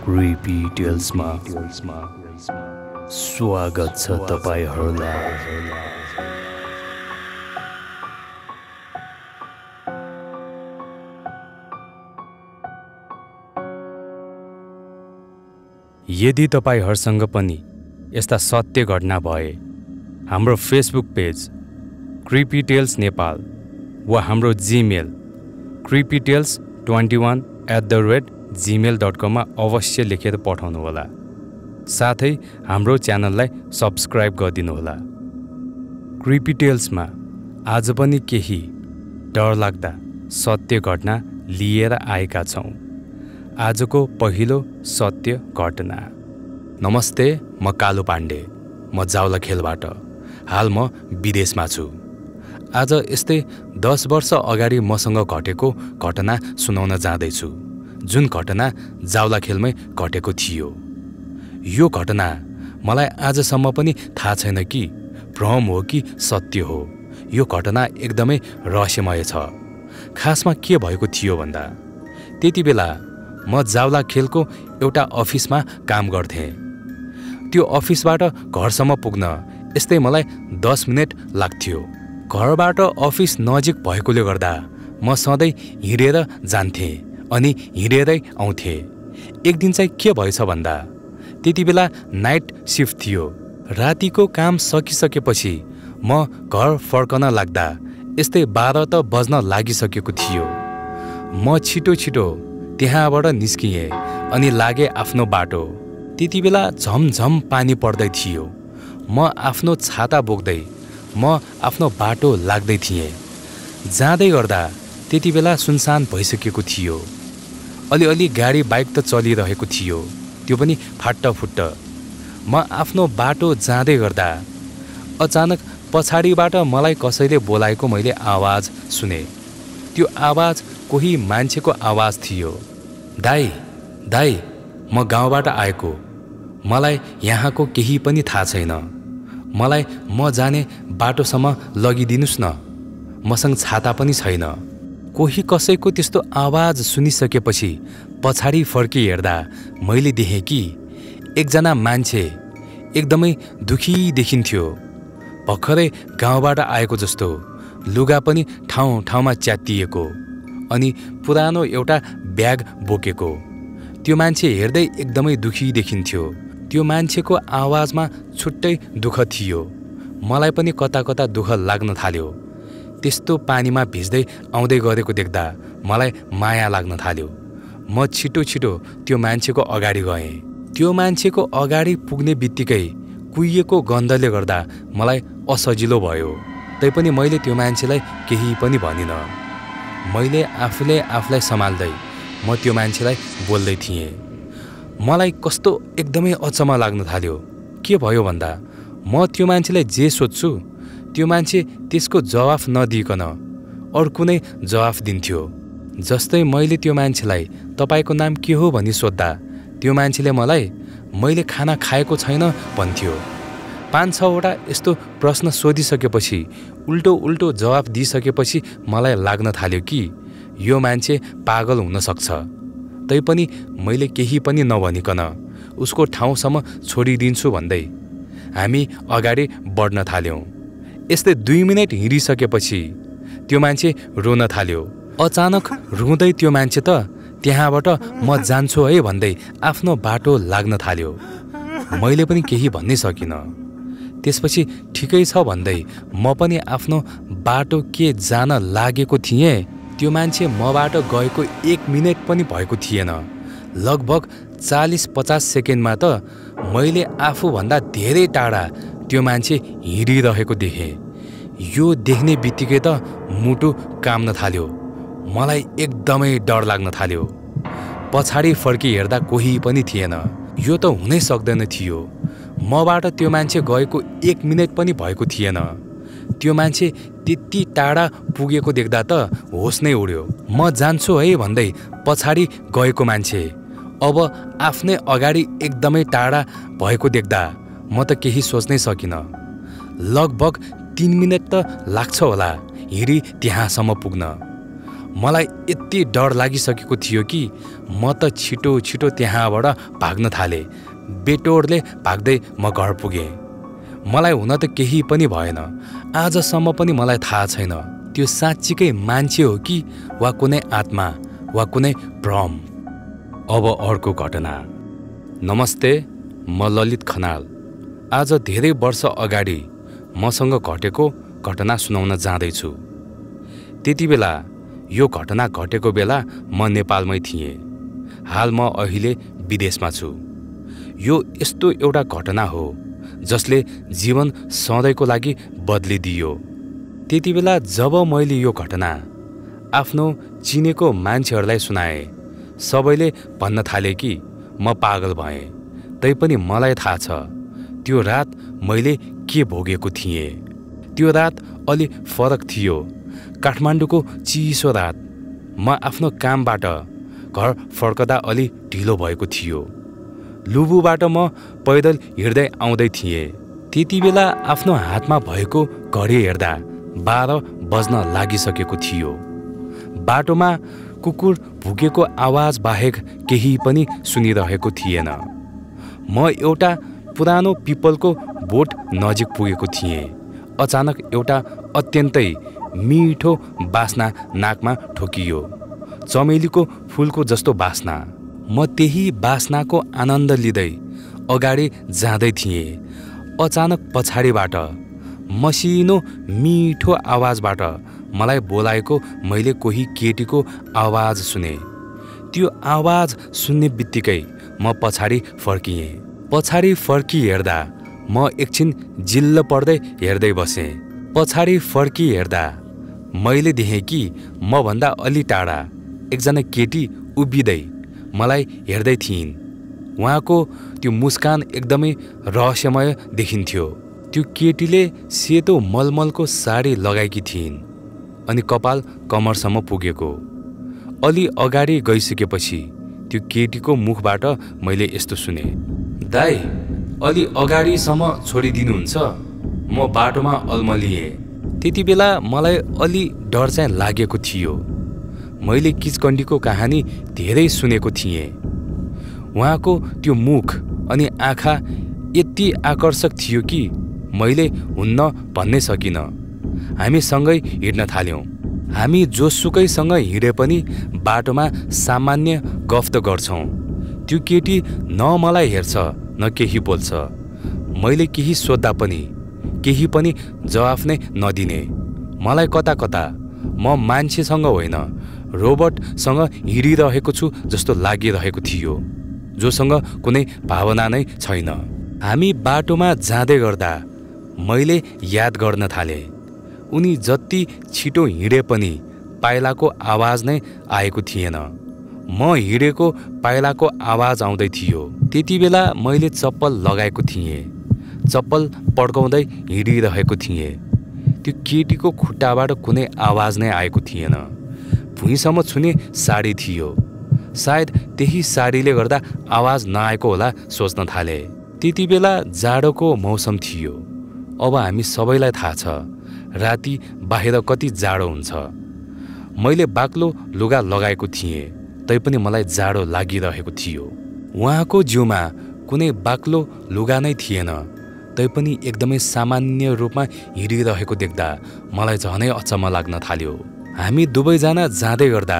Creepy टेल्समा स्वागत छ तपाईहरुलाई। यदि तपाईहरुसँग पनि यस्ता सत्य घटना भए हाम्रो Facebook page creepy tales Nepal वा हाम्रो जीमेल creepytales21@gmail.com मा अवश्य लेखेर पठाउनु होला। साथै हाम्रो च्यानललाई सब्स्क्राइब गरिदिनु होला। क्रिपी टेल्समा आज पनि केही डरलाग्दा सत्य घटना लिएर आएका छौं। आजको पहिलो सत्य घटना। नमस्ते, म कालु पाण्डे, म जावलाखेलबाट। हाल म विदेशमा छु। आज यस्तै 10 वर्ष अगाडि मसँग घटेको घटना सुनाउन जाँदैछु, जुन घटना जावलाखेलमै घटेको थियो। यो घटना मलाई आजसम्म पनि थाहा छैन कि भ्रम हो कि सत्य हो। यो घटना एकदमै रहस्यमय छ। खासमा के भएको थियो भन्दा, त्यति बेला म जावलाखेलको एउटा अफिसमा काम गर्थेँ। त्यो अफिसबाट घरसम्म पुग्न यस्तै मलाई 10 मिनेट लाग्थ्यो। घरबाट अफिस नजिक भएकोले गर्दा म सधैँ हिँडेर जान्थेँ अनि हिँडेरै आउँथेँ। एक दिन चाहिँ के भएछ भन्दा, त्यति बेला नाइट सिफ्ट थियो। रातिको काम सकिसकेपछि म घर फर्कन लाग्दा यस्तै 12 त बज्न लागिसकेको थियो। म छिटो त्यहाँबाट निस्किएँ अनि लागे आफ्नो बाटो। त्यति बेला झमझम पानी पर्दै थियो। म आफ्नो छाता बोक्दै म आफ्नो बाटो लाग्दै थिएँ। जाँदै गर्दा त्यति बेला सुनसान भइसकेको थियो। अलिअलि गाडी बाइक त चलिरहेको थियो, त्यो पनि फाट्टफुट्ट। म आफ्नो बाटो जाँदै गर्दा अचानक पछाडिबाट मलाई कसैले बोलाएको मैले आवाज सुने। त्यो आवाज कोही मान्छेको आवाज थियो। दाई, म गाउँबाट आएको, मलाई यहाँको केही पनि थाहा छैन, मलाई म जाने बाटोसम्म लगिदिनुस् न, मसँग छाता पनि छैन। कोही कसैको त्यस्तो आवाज सुनिसकेपछि पछाडि फर्की हेर्दा मैले देखेँ कि एकजना मान्छे एकदमै दुखी देखिन्थ्यो। भर्खरै गाउँबाट आएको जस्तो, लुगा पनि ठाउँमा च्यातिएको अनि पुरानो एउटा ब्याग बोकेको। त्यो मान्छे हेर्दै एकदमै दुखी देखिन्थ्यो। त्यो मान्छेको आवाजमा छुट्टै दुःख थियो। मलाई पनि कता दुःख लाग्न थाल्यो। त्यस्तो पानीमा भिज्दै आउँदै गरेको देख्दा मलाई माया लाग्न थाल्यो। म छिटो त्यो मान्छेको अगाडि गएँ। त्यो मान्छेको अगाडि पुग्ने बित्तिकै कुहिएको गन्धले गर्दा मलाई असजिलो भयो। तैपनि मैले त्यो मान्छेलाई केही पनि भनिनँ। मैले आफूलाई सम्हाल्दै म त्यो मान्छेलाई बोल्दै थिएँ। मलाई कस्तो एकदमै अचम्म लाग्न थाल्यो। के भयो भन्दा, म त्यो मान्छेलाई जे सोध्छु त्यो मान्छे त्यसको जवाफ नदिइकन अरू कुनै जवाफ दिन्थ्यो। जस्तै मैले त्यो मान्छेलाई तपाईको नाम के हो भनी सोद्धा त्यो मान्छेले मलाई मैले खाना खाएको छैन भन्थ्यो। 5-6 वटा यस्तो प्रश्न सोधिसकेपछि उल्टो जवाफ दिइसकेपछि मलाई लाग्न थाल्यो कि यो मान्छे पागल हुन सक्छ। तैपनि मैले केही पनि नभनिकन उसको ठाउँसम्म छोडिदिन्छु भन्दै हामी अगाडि बढ्न थाल्यौँ। यस्तै 2 मिनेट हिँडिसकेपछि त्यो मान्छे रोन थाल्यो। अचानक रुँदै त्यो मान्छे त त्यहाँबाट म जान्छु है भन्दै आफ्नो बाटो लाग्न थाल्यो। मैले पनि केही भन्नै सकिनँ। त्यसपछि ठिकै छ भन्दै म पनि आफ्नो बाटो के जान लागेको थिएँ। त्यो मान्छे मबाट गएको 1 मिनेट पनि भएको थिएन। लगभग 40-50 सेकेन्डमा त मैले आफूभन्दा धेरै टाढा त्यो मान्छे हिँडिरहेको देखेँ। यो देख्ने बित्तिकै त मुटु काम्न थाल्यो। मलाई एकदमै डर लाग्न थाल्यो। पछाडि फर्की हेर्दा कोही पनि थिएन। यो त हुनै सक्दैन थियो। मबाट त्यो मान्छे गएको 1 मिनेट पनि भएको थिएन। त्यो मान्छे त्यति टाढा पुगेको देख्दा त होस नै उड्यो। म जान्छु है भन्दै पछाडि गएको मान्छे अब आफ्नै अगाडि एकदमै टाढा भएको देख्दा म त केही सोच्नै सकिनँ। लगभग 3 मिनेट त लाग्छ होला हिँडी त्यहाँसम्म पुग्न। मलाई यति डर लागिसकेको थियो कि म त छिटो छिटो त्यहाँबाट भाग्न थालेँ। बेटोडले भाग्दै म घर पुगेँ। मलाई हुन त केही पनि भएन। आजसम्म पनि मलाई थाहा छैन त्यो साँच्चीकै मान्छे हो कि वा कुनै आत्मा वा कुनै भ्रम। अब अर्को घटना। नमस्ते, म ललित खनाल। आज धेरै वर्ष अगाडि मसँग घटेको घटना सुनाउन जाँदैछु। त्यति बेला यो घटना घटेको बेला म नेपालमै थिएँ। हाल म अहिले विदेशमा छु। यो यस्तो एउटा घटना हो जसले जीवन सधैँको लागि बदलिदियो। त्यति बेला जब मैले यो घटना आफ्नो चिनेको मान्छेहरूलाई सुनाएँ, सबैले भन्न थाले कि म पागल भएँ। तैपनि मलाई थाहा छ त्यो रात मैले के भोगेको थिएँ। त्यो रात अलि फरक थियो। काठमाडौँको चिसो रात। म आफ्नो कामबाट घर फर्कदा अलि ढिलो भएको थियो। लुबुबाट म पैदल हिँड्दै आउँदै थिएँ। त्यति बेला आफ्नो हातमा भएको घडी हेर्दा 12 बज्न लागिसकेको थियो। बाटोमा कुकुर भुकेको आवाज बाहेक केही पनि सुनिरहेको थिएन। म एउटा पुरानो पिपलको बोट नजिक पुगेको थिएँ। अचानक एउटा अत्यन्तै मिठो बास्ना नाकमा ठोकियो। चमेलीको फुलको जस्तो बास्ना। म त्यही बास्नाको आनन्द लिँदै अगाडि जाँदै थिएँ। अचानक पछाडिबाट मसिनो मिठो आवाजबाट मलाई बोलाएको मैले कोही केटीको आवाज सुने। त्यो आवाज सुन्ने बित्तिकै म पछाडि फर्किएँ। पछाडि फर्की हेर्दा म एकछिन जिल्ल पर्दै हेर्दै बसेँ। पछाडि फर्की हेर्दा मैले देखेँ कि मभन्दा अलि टाढा एकजना केटी उभिँदै मलाई हेर्दै थिइन्। उहाँको त्यो मुस्कान एकदमै रहस्यमय देखिन्थ्यो। त्यो केटीले सेतो मलमलको साडी लगाएकी थिइन् अनि कपाल कमरसम्म पुगेको। अलि अगाडि गइसकेपछि त्यो केटीको मुखबाट मैले यस्तो सुने, दाइ, अलि अगाडिसम्म छोडिदिनुहुन्छ, म बाटोमा अल्मलिएँ। त्यति बेला मलाई अलि डर चाहिँ लागेको थियो। मैले किचकण्डीको कहानी धेरै सुनेको थिएँ। उहाँको त्यो मुख अनि आँखा यति आकर्षक थियो कि मैले हुन्न भन्नै सकिनँ। हामी सँगै हिँड्न थाल्यौँ। हामी जोसुकैसँग हिँडे पनि बाटोमा सामान्य गफ त गर्छौँ। त्यो केटी न मलाई हेर्छ न केही बोल्छ। मैले केही सोद्धा पनि केही पनि जवाफ नै नदिने। मलाई कता कता म मान्छेसँग होइन रोबोटसँग हिँडिरहेको छु जस्तो लागिरहेको थियो, जोसँग कुनै भावना नै छैन। हामी बाटोमा जाँदै गर्दा मैले याद गर्न थालेँ। उनी जति छिटो हिँडे पनि पाइलाको आवाज नै आएको थिएन। म हिँडेको पाइलाको आवाज आउँदै थियो। त्यति बेला मैले चप्पल लगाएको थिएँ। चप्पल पड्काउँदै हिँडिरहेको थिएँ। त्यो केटीको खुट्टाबाट कुनै आवाज नै आएको थिएन। भुइँसम्म छुने साडी थियो। सायद त्यही साडीले गर्दा आवाज नआएको होला सोच्न थाले। त्यति बेला जाडोको मौसम थियो। अब हामी सबैलाई थाहा छ राति बाहिर कति जाडो हुन्छ। मैले बाक्लो लुगा लगाएको थिएँ, तैपनि मलाई जाडो लागिरहेको थियो। उहाँको जिउमा कुनै बाक्लो लुगा नै थिएन, तैपनि एकदमै सामान्य रूपमा हिँडिरहेको देख्दा मलाई झनै अचम्म लाग्न थाल्यो। हामी दुवैजना जाँदै गर्दा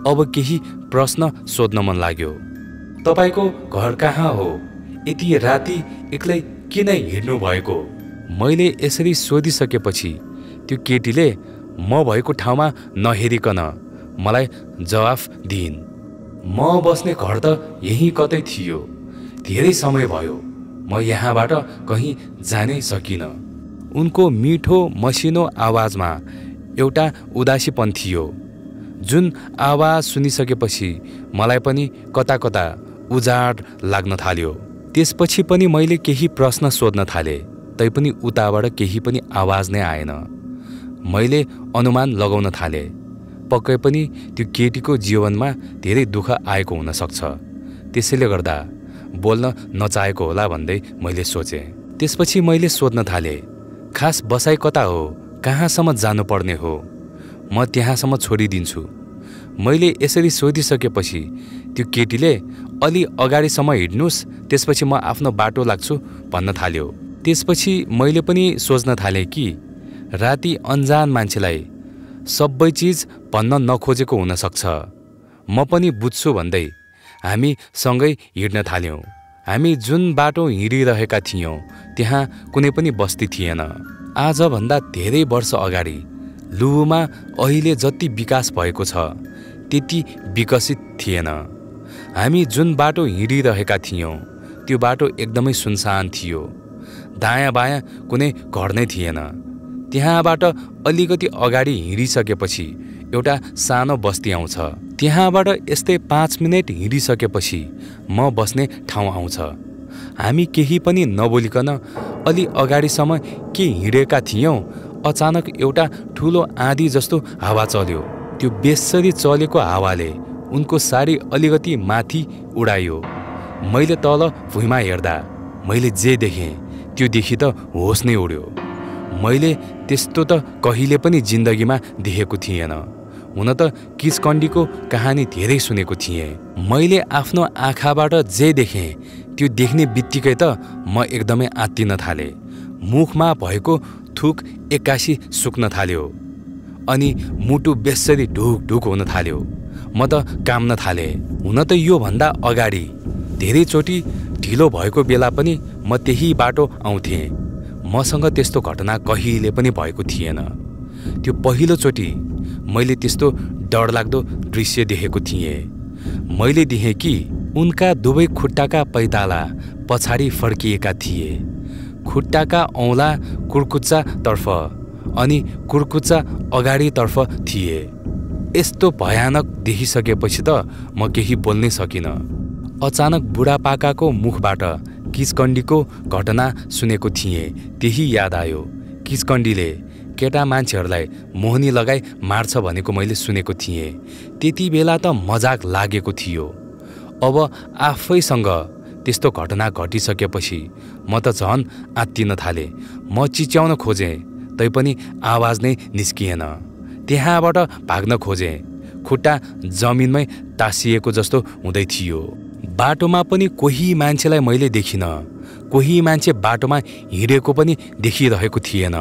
अब केही प्रश्न सोध्न मन लाग्यो। तपाईको घर कहाँ हो? यति राति एक्लै किन हिँड्नु भएको? मैले यसरी सोधिसकेपछि त्यो केटीले म भएको ठाउँमा नहेरिकन मलाई जवाफ दिइन्। म बस्ने घर त यहीँ कतै थियो। धेरै समय भयो म यहाँबाट कहीँ जानै सकिनँ। उनको मिठो मसिनो आवाजमा एउटा उदासीपन थियो, जुन आवाज सुनिसकेपछि मलाई पनि कता कता उजाड लाग्न थाल्यो। त्यसपछि पनि मैले केही प्रश्न सोध्न थालेँ, तैपनि उताबाट केही पनि आवाज नै आएन। मैले अनुमान लगाउन थालेँ, पक्कै पनि त्यो केटीको जीवनमा धेरै दुःख आएको हुन सक्छ, त्यसैले गर्दा बोल्न नचाहेको होला भन्दै मैले सोचेँ। त्यसपछि मैले सोध्न थालेँ, खास बसाइ कता हो? कहाँसम्म जानुपर्ने हो? म त्यहाँसम्म छोडिदिन्छु, मैले यसरी सोधिसकेपछि त्यो केटीले अलि अगाडिसम्म हिँड्नुस्, त्यसपछि म आफ्नो बाटो लाग्छु भन्न थाल्यो। त्यसपछि मैले पनि सोच्न थालेँ कि राति अन्जान मान्छेलाई सबै चिज भन्न नखोजेको हुनसक्छ। म पनि बुझ्छु भन्दै हामी सँगै हिँड्न थाल्यौँ। हामी जुन बाटो हिँडिरहेका थियौँ त्यहाँ कुनै पनि बस्ती थिएन। आजभन्दा धेरै वर्ष अगाडि लुबुमा अहिले जति विकास भएको छ त्यति विकसित थिएन। हामी जुन बाटो हिँडिरहेका थियौँ त्यो बाटो एकदमै सुनसान थियो। दायाँ बायाँ कुनै घर नै थिएन। त्यहाँबाट अलिकति अगाडि हिँडिसकेपछि एउटा सानो बस्ती आउँछ। त्यहाँबाट यस्तै 5 मिनेट हिँडिसकेपछि म बस्ने ठाउँ आउँछ। हामी केही पनि नबोलिकन अलि अगाडिसम्म के हिँडेका थियौँ, अचानक एउटा ठुलो आँधी जस्तो हावा चल्यो। त्यो बेसरी चलेको हावाले उनको साडी अलिकति माथि उडायो। मैले तल भुइँमा हेर्दा मैले जे देखेँ त्यो देखि त होस नै उड्यो। मैले त्यस्तो त कहिले पनि जिन्दगीमा देखेको थिएन। हुन त किचकन्डीको कहानी धेरै सुनेको थिएँ। मैले आफ्नो आँखाबाट जे देखेँ त्यो देख्ने बित्तिकै त म एकदमै आत्तिन थालेँ। मुखमा भएको थुक एक्कासी सुक्न थाल्यो अनि मुटु बेसरी ढुक हुन थाल्यो। म त काम्न थालेँ। हुन त योभन्दा अगाडि धेरैचोटि ढिलो भएको बेला पनि म त्यही बाटो आउँथेँ। मसँग त्यस्तो घटना कहिले पनि भएको थिएन। त्यो पहिलोचोटि मैले त्यस्तो डरलाग्दो दृश्य देखेको थिएँ। मैले देखेँ कि उनका दुवै खुट्टाका पैताला पछाडि फर्किएका थिए। खुट्टाका औँला कुर्कुच्चातर्फ अनि कुर्कुच्चा अगाडितर्फ थिए। यस्तो भयानक देखिसकेपछि त म केही बोल्नै सकिनँ। अचानक बुढापाकाको मुखबाट किचकन्डीको घटना सुनेको थिएँ, त्यही याद आयो। किचकन्डीले केटा मान्छेहरूलाई मोहनी लगाई मार्छ भनेको मैले सुनेको थिएँ। त्यति बेला त मजाक लागेको थियो। अब आफैसँग त्यस्तो घटना घटिसकेपछि म त झन् आत्तिन थालेँ। म चिच्याउन खोजेँ तैपनि आवाज नै निस्किएन। त्यहाँबाट भाग्न खोजेँ। खुट्टा जमिनमै तासिएको जस्तो हुँदै थियो। बाटोमा पनि कोही मान्छेलाई मैले देखिनँ। कोही मान्छे बाटोमा हिँडेको पनि देखिरहेको थिएन।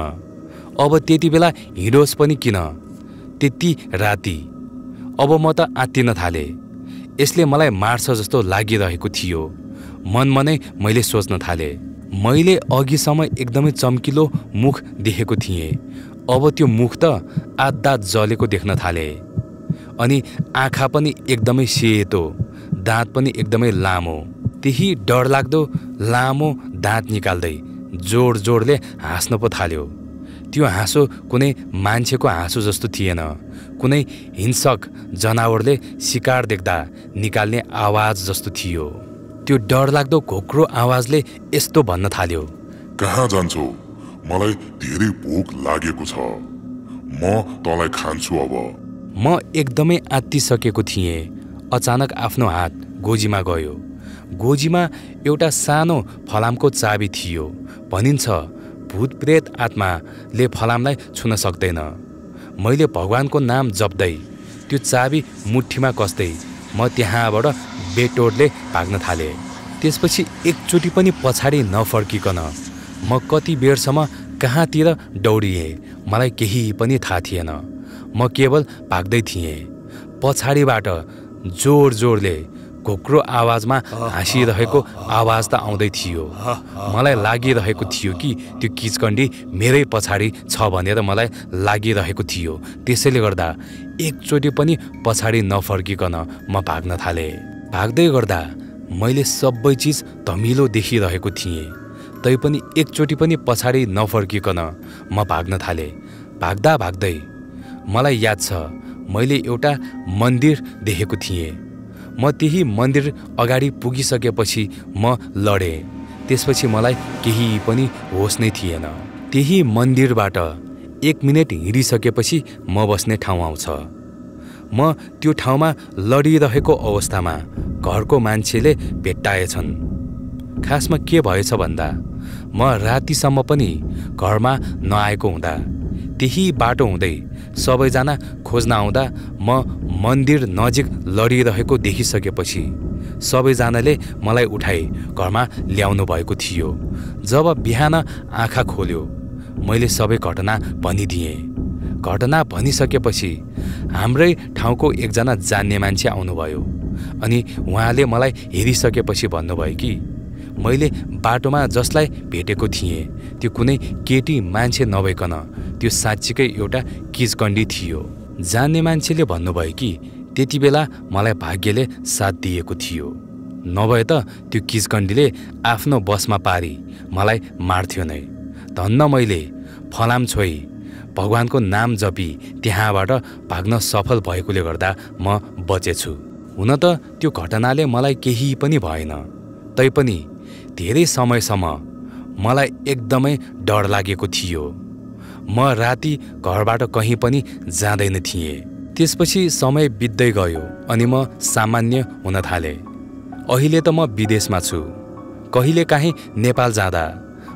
अब त्यति बेला हिँडोस् पनि किन, त्यति राति। अब म त आत्तिन थालेँ। यसले मलाई मार्छ जस्तो लागिरहेको थियो। मनमनै मैले सोच्न थालेँ। मैले अघिसम्म एकदमै चम्किलो मुख देखेको थिएँ। अब त्यो मुख त आधा जलेको देख्न थालेँ। अनि आँखा पनि एकदमै सेतो, दाँत पनि एकदमै लामो। त्यही डरलाग्दो लामो दाँत निकाल्दै जोडले हाँस्न पो थाल्यो। त्यो हाँसो कुनै मान्छेको हाँसो जस्तो थिएन। कुनै हिंसक जनावरले शिकार देख्दा निकाल्ने आवाज जस्तो थियो। त्यो डरलाग्दो घोक्रो आवाजले यस्तो भन्न थाल्यो, कहाँ जान्छौ? मलाई धेरै भोक लागेको छ। म तँलाई खान्छु अब। म एकदमै आत्तिसकेको थिएँ। अचानक आफ्नो हात गोजीमा गयो। गोजीमा एउटा सानो फलामको चाबी थियो। भनिन्छ भूतप्रेत आत्माले फलामलाई छुन सक्दैन। मैले भगवानको नाम जप्दै त्यो चाबी मुठीमा कस्दै म त्यहाँबाट बेटोडले भाग्न थालेँ। त्यसपछि एकचोटि पनि पछाडि नफर्किकन म कति बेरसम्म कहाँतिर दौडिएँ मलाई केही पनि थाहा थिएन। म केवल भाग्दै थिएँ। पछाडिबाट जोडले घोक्रो आवाजमा हाँसिरहेको आवाज त आउँदै थियो। मलाई लागिरहेको थियो कि त्यो किचकन्डी मेरै पछाडि छ भनेर मलाई लागिरहेको थियो। त्यसैले गर्दा एकचोटि पनि पछाडि नफर्किकन म भाग्न थालेँ। भाग्दै गर्दा मैले सबै चिज धमिलो देखिरहेको थिएँ। तैपनि एकचोटि पनि पछाडि नफर्किकन म भाग्न थालेँ। भाग्दा भाग्दै मलाई याद छ मैले एउटा मन्दिर देखेको थिएँ। म त्यही मन्दिर अगाडि पुगिसकेपछि म लडेँ। त्यसपछि मलाई केही पनि होस नै थिएन। त्यही मन्दिरबाट 1 मिनेट हिँडिसकेपछि म बस्ने ठाउँ आउँछ। म त्यो ठाउँमा लडिरहेको अवस्थामा घरको मान्छेले भेट्टाएछन्। खासमा के भएछ भन्दा म रातिसम्म पनि घरमा नआएको हुँदा त्यही बाटो हुँदै सबैजना खोज्न आउँदा म मन्दिर नजिक लडिरहेको देखिसकेपछि सबैजनाले मलाई उठाई घरमा ल्याउनु भएको थियो। जब बिहान आँखा खोल्यो मैले सबै घटना भनिदिएँ। घटना भनिसकेपछि हाम्रै ठाउँको एकजना जान्ने मान्छे आउनुभयो अनि उहाँले मलाई हेरिसकेपछि भन्नुभयो कि मैले बाटोमा जसलाई भेटेको थिएँ त्यो कुनै केटी मान्छे नभइकन त्यो साँच्चीकै एउटा किचकन्डी थियो। जान्ने मान्छेले भन्नुभयो कि त्यति बेला मलाई भाग्यले साथ दिएको थियो, नभए त त्यो किचकन्डीले आफ्नो बसमा पारी मलाई मार्थ्यो नै। धन्न मैले फलाम छोई भगवानको नाम जपी त्यहाँबाट भाग्न सफल भएकोले गर्दा म बचेछु। हुन त त्यो घटनाले मलाई केही पनि भएन, तैपनि धेरै समयसम्म मलाई एकदमै डर लागेको थियो। म राति घरबाट कहीँ पनि जाँदैन थिएँ। त्यसपछि समय बित्दै गयो अनि म सामान्य हुन थालेँ। अहिले त म विदेशमा छु। कहिलेकाहीँ नेपाल जाँदा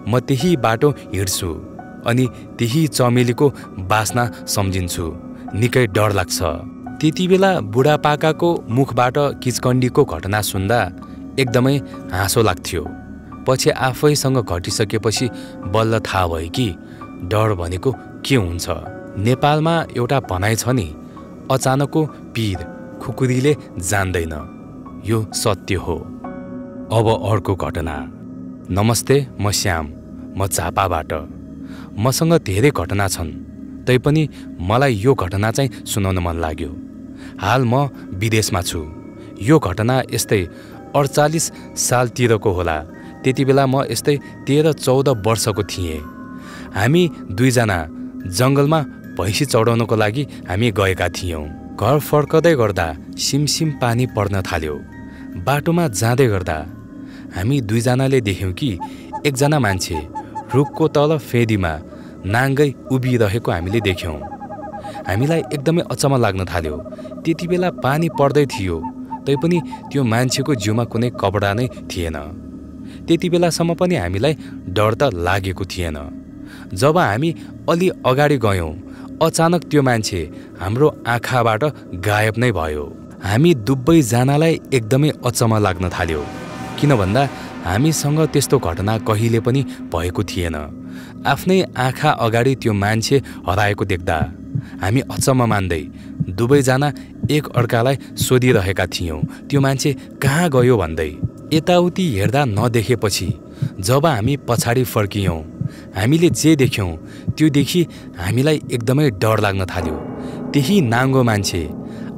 म त्यही बाटो हिँड्छु अनि त्यही चमेलीको बास्ना सम्झिन्छु। निकै डर लाग्छ। त्यति बेला बुढापाकाको मुखबाट किचकन्डीको घटना सुन्दा एकदमै हाँसो लाग्थ्यो। पछि आफैसँग घटिसकेपछि बल्ल थाहा भयो कि डर भनेको के हुन्छ। नेपालमा एउटा भनाइ छ नि, अचानकको पीर खुकुरीले जान्दैन। यो सत्य हो। अब अर्को घटना। नमस्ते, म श्याम, म झापाबाट। मसँग धेरै घटना छन्, तैपनि मलाई यो घटना चाहिँ सुनाउन मन लाग्यो। हाल म विदेशमा छु। यो घटना यस्तै 48 सालतिरको होला। त्यति बेला म यस्तै 13-14 वर्षको थिएँ। हामी दुईजना जङ्गलमा भैँसी चढाउनको लागि हामी गएका थियौँ। घर फर्कदै गर्दा सिमसिम पानी पर्न थाल्यो। बाटोमा जाँदै गर्दा हामी दुईजनाले देख्यौँ कि एकजना मान्छे रुखको तल फेदीमा नाङ्गै उभिरहेको हामीले देख्यौँ। हामीलाई एकदमै अचम्म लाग्न थाल्यो। त्यति बेला पानी पर्दै थियो, तैपनि त्यो मान्छेको जिउमा कुनै कपडा नै थिएन। त्यति बेलासम्म पनि हामीलाई डर त लागेको थिएन। जब हामी अलि अगाडि गयौँ, अचानक त्यो मान्छे हाम्रो आँखाबाट गायब नै भयो। हामी दुवैजनालाई एकदमै अचम्म लाग्न थाल्यो, किन भन्दा हामीसँग त्यस्तो घटना कहिले पनि भएको थिएन। आफ्नै आँखा अगाडि त्यो मान्छे हराएको देख्दा हामी अचम्म मान्दै दुवैजना एक अर्कालाई सोधिरहेका थियौँ, त्यो मान्छे कहाँ गयो भन्दै। यताउति हेर्दा नदेखेपछि जब हामी पछाडि फर्कियौँ, हामीले जे देख्यौँ त्यो देखि हामीलाई एकदमै डर लाग्न थाल्यो। त्यही नाङ्गो मान्छे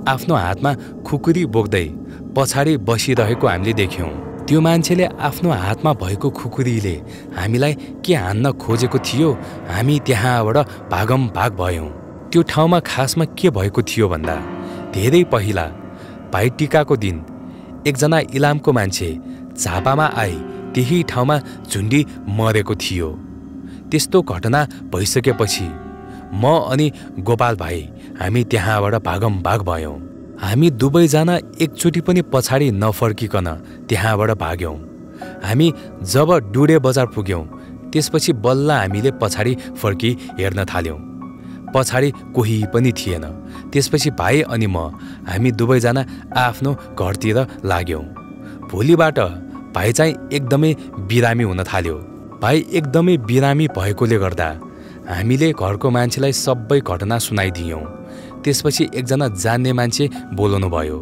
आफ्नो हातमा खुकुरी बोक्दै पछाडि बसिरहेको हामीले देख्यौँ। त्यो मान्छेले आफ्नो हातमा भएको खुकुरीले हामीलाई के हान्न खोजेको थियो। हामी त्यहाँबाट भागमभाग भयौँ। त्यो ठाउँमा खासमा के भएको थियो भन्दा धेरै पहिला भाइटिकाको दिन एकजना इलामको मान्छे झापामा आई त्यही ठाउँमा झुन्डी मरेको थियो। त्यस्तो घटना भइसकेपछि म अनि गोपाल भाइ हामी त्यहाँबाट भागमभाग भयौँ। हामी दुवैजना एकचोटि पनि पछाडि नफर्किकन त्यहाँबाट भाग्यौँ। हामी जब डुडे बजार पुग्यौँ, त्यसपछि बल्ल हामीले पछाडि फर्की हेर्न थाल्यौँ। पछाडि कोही पनि थिएन। त्यसपछि भाइ अनि म हामी दुवैजना आफ्नो घरतिर लाग्यौँ। भोलिबाट भाइ चाहिँ एकदमै बिरामी हुन थाल्यो। भाइ एकदमै बिरामी भएकोले गर्दा हामीले घरको मान्छेलाई सबै घटना सुनाइदियौँ। त्यसपछि एकजना जान्ने मान्छे बोलाउनु भयो।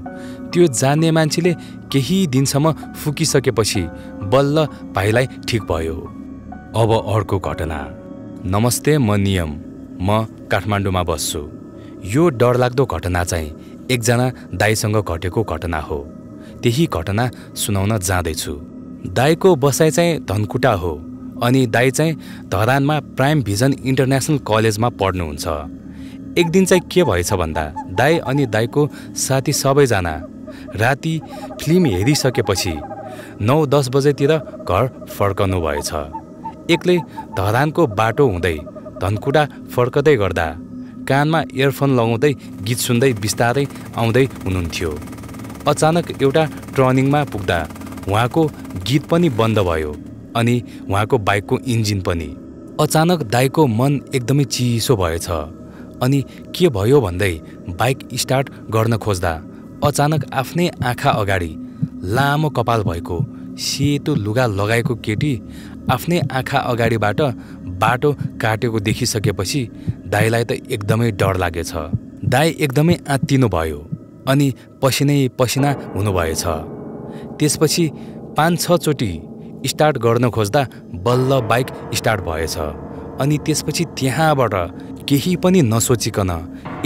त्यो जान्ने मान्छेले केही दिनसम्म फुकिसकेपछि बल्ल भाइलाई ठिक भयो। अब अर्को घटना। नमस्ते, म नियम, म काठमाडौँमा बस्छु। यो डरलाग्दो घटना चाहिँ एकजना दाइसँग घटेको घटना हो। त्यही घटना सुनाउन जाँदैछु। दाइको बसाइ चाहिँ धनकुटा हो अनि दाइ चाहिँ धरानमा प्राइम भिजन इन्टरनेसनल कलेजमा पढ्नुहुन्छ। एक दिन चाहिँ के भएछ भन्दा दाइ अनि दाइको साथी सबैजना राति फिल्म हेरिसकेपछि 9-10 बजेतिर घर फर्कनु भएछ। एक्लै धरानको बाटो हुँदै धनकुटा फर्कदै गर्दा कानमा इयरफोन लगाउँदै गीत सुन्दै बिस्तारै आउँदै हुनुहुन्थ्यो। अचानक एउटा टर्निङमा पुग्दा उहाँको गीत पनि बन्द भयो अनि उहाँको बाइकको इन्जिन पनि। अचानक दाइको मन एकदमै चिसो भएछ अनि के भयो भन्दै बाइक स्टार्ट गर्न खोज्दा अचानक आफ्नै आँखा अगाडि लामो कपाल भएको सेतो लुगा लगाएको केटी आफ्नै आँखा अगाडिबाट बाटो काटेको देखिसकेपछि दाइलाई त एकदमै डर लागेछ। दाइ एकदमै आत्तिनु भयो अनि पसिनै पसिना हुनुभएछ। त्यसपछि 5-6 चोटि स्टार्ट गर्न खोज्दा बल्ल बाइक स्टार्ट भएछ अनि त्यसपछि त्यहाँबाट केही पनि नसोचिकन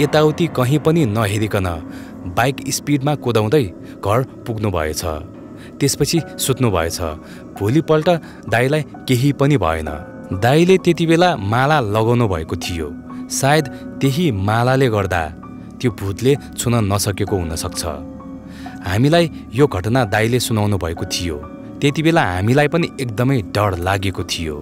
यताउति कहीँ पनि नहेरिकन बाइक स्पिडमा कुदाउँदै घर पुग्नुभएछ। त्यसपछि सुत्नुभएछ। भोलिपल्ट दाइलाई केही पनि भएन। दाइले त्यति बेला माला लगाउनु भएको थियो। सायद त्यही मालाले गर्दा त्यो भूतले छुन नसकेको हुनसक्छ। हामीलाई यो घटना दाइले सुनाउनु भएको थियो। त्यति बेला हामीलाई पनि एकदमै डर लागेको थियो।